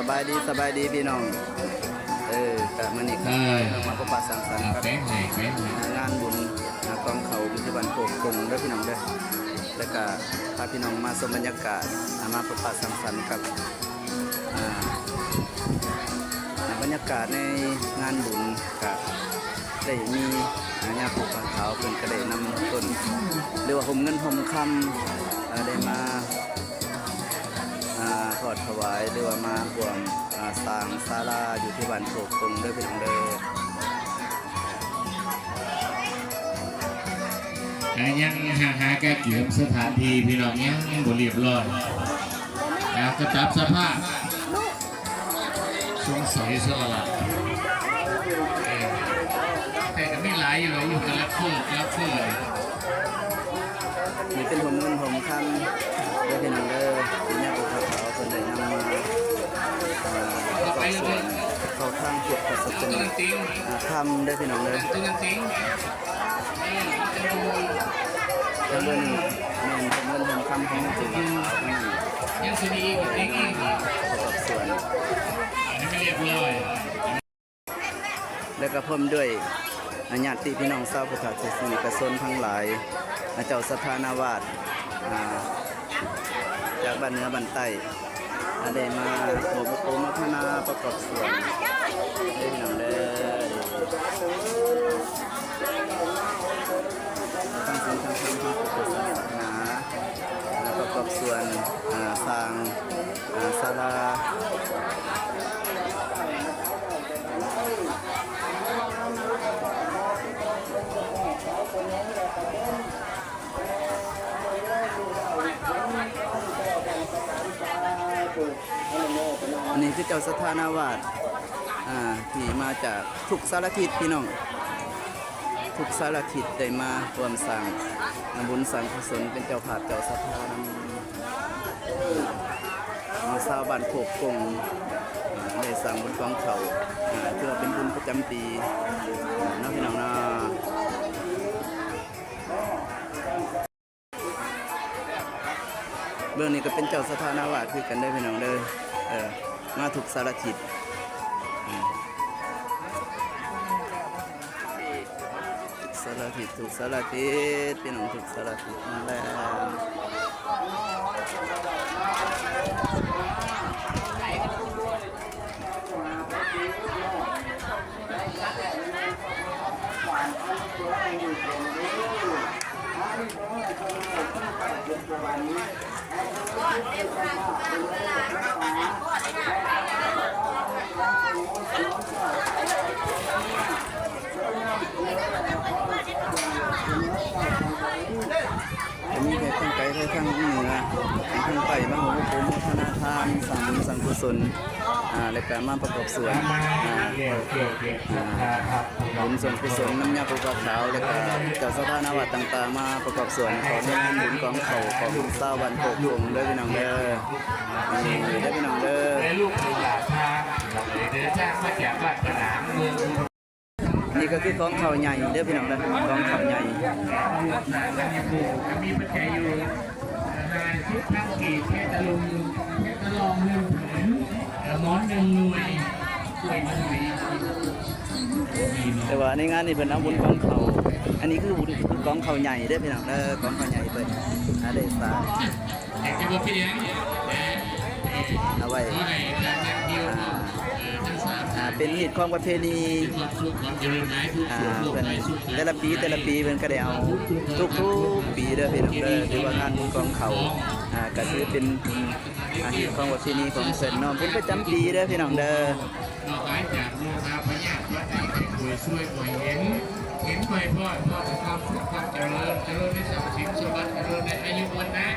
ສະບາຍດີ ສະບາຍດີພີ່ນ້ອງ ເອີ ກະມື້ນີ້ກະ ເອີ ມາພົບປະສັງສັນກັບ ອ່າ ແປງໃຫ້ ແປງໃຫ້ ອ່າ ງານບຸນ ອ່າ ກອງເຂົ້າຢູ່ທີ່ບ້ານໂຄກກົງເດີພີ່ນ້ອງເດີ ແລ້ວກະພາພີ່ນ້ອງມາຊົມບັນຍາກາດ ອ່າ ມາພົບປະສັງສັນກັບ ອ່າ ອ່າ ບັນຍາກາດໃນງານບຸນ ກະໄດ້ມີ ອ່າ ຍາປູ່ຜາຂາວເພິ່ນກະໄດ້ນຳຕົ້ນ ຫຼືວ່າຮົ່ມເງິນຮົ່ມຄຳ ອ່າ ໄດ້ມາ ອ່າ ທອດຖວາຍ ຫຼືວ່າມາຮ່ວມ ອ່າ ສ້າງສາລາຢູ່ທີ່ບ້ານໂຄກກົງເດີພີ່ນ້ອງເດີ. ອ່າ ຍັງຫາ ຫາກະກຽມສະຖານທີ່ພີ່ນ້ອງ ຍັງບໍ່ລຽບຮ້ອຍ ອ່າ ກະຕາມສະພາບ ສົງໄສສະລະລະ ເອີ ແຕ່ກະມີຫຼາຍຢູ່ດອກ ແຕ່ລະເຟີ ແຕ່ລະເຟີ. ນີ້ເປັນຮົ່ມເງິນຮົ່ມຄຳເດີພີ່ນ້ອງເດີ ທີ່ຍາປູ່ຜາຂາວເພິ່ນໄດ້ນຳມາ ອ່າ ປະກອບສ່ວນເຂົ້າທາງພຸດທະສາສະໜາ ອ່າ ທຳເດີພີ່ນ້ອງເດີ. ທາງເບື້ອງນີ້ແມ່ນເງິນທອງຄຳຂອງຍາປູ່ ຍັງຊິມີອີກ ໄດ້ມາປະກອບສ່ວນ ອັນນີ້ມັນຮຽບຮ້ອຍ ແລະກະພ້ອມດ້ວຍຍາດຕິພີ່ນ້ອງຊາວພຸດທະສາສະນິກະຊົນທັງຫຼາຍ ເຈົ້າສັດທານາວາດ ອ່າ ຈາກບ້ານເໜືອບ້ານໃຕ້ ອ່າ ໄດ້ມາຮ່ວມອົບອົມໂມທະນາປະກອບສ່ວນເດີພີ່ນ້ອງເດີ ທັງສິນທັງທຳ ທັງພຸດທະສາສະໜາ ແລະປະກອບສ່ວນ ອ່າ ສ້າງ ອ່າ ສາລາ. ອັນນີ້ຄືເຈົ້າສັດທານາວາດ ອ່າ ທີ່ມາຈາກທຸກສາລະທິດພີ່ນ້ອງ ທຸກສາລະທິດໄດ້ມາຮ່ວມສ້າງບຸນສ້າງກຸສົນ ເປັນເຈົ້າພາບເຈົ້າສັດທານຳ ອ່າ ຊາວບ້ານໂຄກກົງ ອ່າ ໄດ້ສ້າງບຸນກອງເຂົ້າ ອ່າ ຖືວ່າເປັນບຸນປະຈຳປີ ອ່າ ເນາະພີ່ນ້ອງເນາະ. ເບື້ອງນີ້ກະເປັນເຈົ້າສັດທານາວາດຄືກັນເດີພີ່ນ້ອງເດີ ເອີ ມາທຸກສາລະທິດ ເອີ ສາລະທິດ ທຸກສາລະທິດ ພີ່ນ້ອງ ທຸກສາລະທິດມາແລ້ວ. ຈະມີແຂກທັງໄກ ແລະທັງເໜືອ ທັງໃຕ້ ມາຮ່ວມໂອໂມທະນາທານ ສ້າງບຸນສ້າງກຸສົນ ອ່າ ແລະກະມາປະກອບສ່ວນ ອ່າ ອ່າ ບຸນສ່ວນກຸສົນນຳຍາປູ່ຜາຂາວ ແລະກະເຈົ້າສັດທານາວາດຕ່າງໆ ມາປະກອບສ່ວນເຂົ້າໃນງານບຸນກອງເຂົ້າຂອງຊາວບ້ານໂຄກກົງເດີພີ່ນ້ອງເດີ ນີ້ເດີພີ່ນ້ອງເດີ. ນີ້ກະຄືກອງເຂົ້າໃຫຍ່ເດີພີ່ນ້ອງເດີ ກອງເຂົ້າໃຫຍ່ ແຕ່ວ່າໃນງານນີ້ເພິ່ນເອົາບຸນກອງເຂົ້າ ອັນນີ້ຄືບຸນກອງເຂົ້າໃຫຍ່ເດີພີ່ນ້ອງເດີ ກອງເຂົ້າໃຫຍ່ເພິ່ນ ອາ ໄດ້ສາ ເອົາໄວ້ ອ່າ ອ່າ ເປັນຮີດຄອງປະເພນີ ອ່າ ເພິ່ນແຕ່ລະປີ ແຕ່ລະປີເພິ່ນກະໄດ້ເອົາທຸກໆປີເດີພີ່ນ້ອງເດີ ຖືວ່າງານບຸນກອງເຂົ້າ ອ່າ ກະຖືເປັນຮີດຄອງປະເພນີຂອງເພິ່ນເນາະ ບຸນປະຈຳປີເດີພີ່ນ້ອງເດີ. ເນາະ ຫາຍຈາກໂລຄາພະຍາດ ພະໄຕ ໄຂ້ປ່ວຍ ຊ່ວຍບໍ່ໃຫ້ເຫັນ ເຫັນບໍ່ໃຫ້ພໍ້ ພ້ອມຄວາມສຸກຄວາມຈະເລີນ ຈະເລີນໃນຊັບສິນສົມບັດ ຈະເລີນໃນອາຍຸວັນນະ